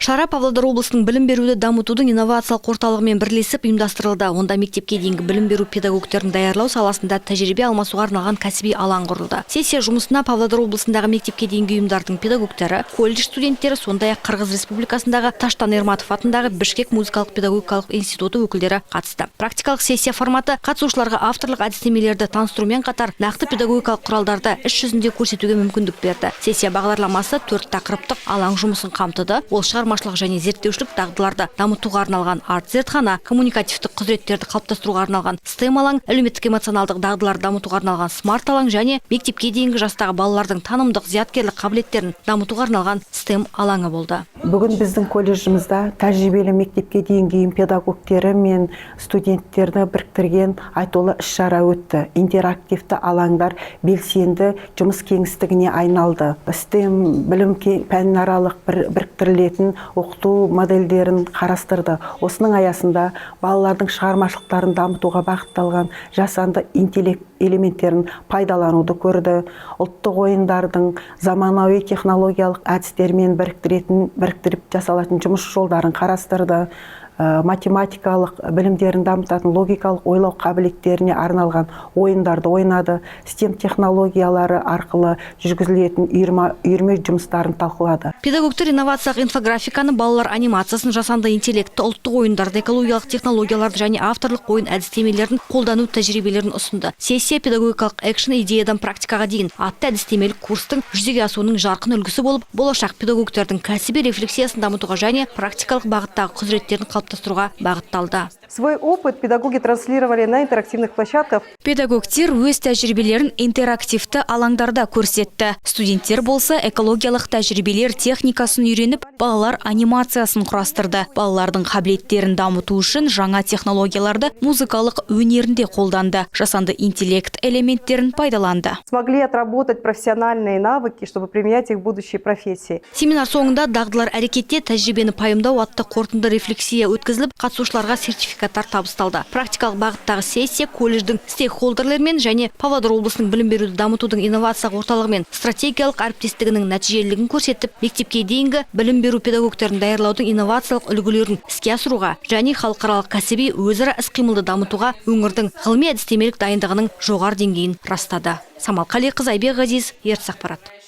Шара Павлодар облысының білім беруді дамытудың инновациялық орталығымен бірлесіп ұйымдастырылды. Онда мектепке дейінгі білім беру педагогтерін даярлау саласында тәжірибе алмасуға арналған кәсіби алаң құрылды. Сессия жұмысына Павлодар облысындағы мектепке дейінгі ұйымдардың педагогтері, колледж студенттері, сондай-ақ Қырғыз Республикасындағы Таштан Эрматов атындағы Бішкек музыкалық педагогикалық институты өкілдері қатысты. Практикалық сессия форматы қатысушыларға авторлық әдістемелерді таныстырумен қатар нақты педагогикалық құралдарды іс жүзінде көрсетуге мүмкіндік берді. Сессия бағдарламасы төрт тақырыптық алаң жұмысын қамтыды. Ол шығармашылық және зерттеушілік дағдыларды дамытуға арналған арт зертхана, коммуникативтік құзыреттерді қалыптастыруға арналған STEM алаң, әлеуметтік эмоционалдық дағдыларды дамытуға арналған смарт алаң және мектепке дейінгі жастағы балалардың танымдық, зияткерлік қабілеттерін дамытуға арналған STEM алаңы болды. Бүгін біздің колледжімізде тәжірибелі мектепке дейінгі ұйым педагогтері мен студенттерді біріктірген айтулы іс-шара өтті. Интерактивті алаңдар белсенді жұмыс кеңістігіне айналды. STEM білім пәнаралық біріктірілетін оқыту модельдерін қарастырды. Осының аясында балалардың шығармашылықтарын дамытуға бағытталған жасанды интеллект элементтерін пайдалануды көрді. Ұлттық ойындардың заманауи технологиялық әдістермен біріктіріп жасалатын жұмыс жолдарын қарастырды. Математикалық білімдерін дамытатын, логикалық ойлау қабілеттеріне арналған ойындарды ойнады. STEM технологиялары арқылы жүргізілетін үйірме жұмыстарын талқылады. Педагогтер инновациялық инфографиканы, балалар анимациясын, жасанды интеллектті, ұлттық ойындарды, экологиялық технологияларды және авторлық ойын әдістемелерін қолдану тәжірибелерін ұсынды. Сессия «Педагогикалық экшн: идеядан практикаға дейін» атты әдістемелік курстың жүзеге асуының жарқын үлгісі болып, болашақ педагогтердің кәсіби рефлексиясын дамытуға және практикалық бағыттағы құзыреттерін қалыптастыруға бағытталды. Свой опыт педагоги транслировали на интерактивных площадках. Педагогтер өз тәжірибелерін интерактивті алаңдарда көрсетті. Студенттер болса, экологиялық тәжірибелер техникасын үйреніп, балалар анимациясын құрастырды. Балалардың қабілеттерін дамыту үшін жаңа технологияларды музыкалық өнерінде қолданды. Жасанды интеллект элементтерін пайдаланды. Смогли отработать профессиональные навыки, чтобы применять их в будущей профессии. Семинар соңында «Дағдылар әрекетте: тәжірибені пайымдау» атты қорытынды рефлексия өткізіліп, қатысушыларға сертификаттар табысталды. Практикалық бағыттағы сессия колледждің стейкхолдерлермен және Павлодар облысының білім беруді дамытудың инновациялық орталығымен стратегиялық әріптестігінің нәтижелілігін көрсетіп, мектепке дейінгі білім беру педагогтерін даярлаудың инновациялық үлгілерін іске асыруға және халықаралық кәсіби өзара іс-қимылды дамытуға өңірдің ғылыми әдістемелік дайындығының жоғары деңгейін растады. Самал Қалиқызы, Айбек Ғазиз, Ертіс ақпарат.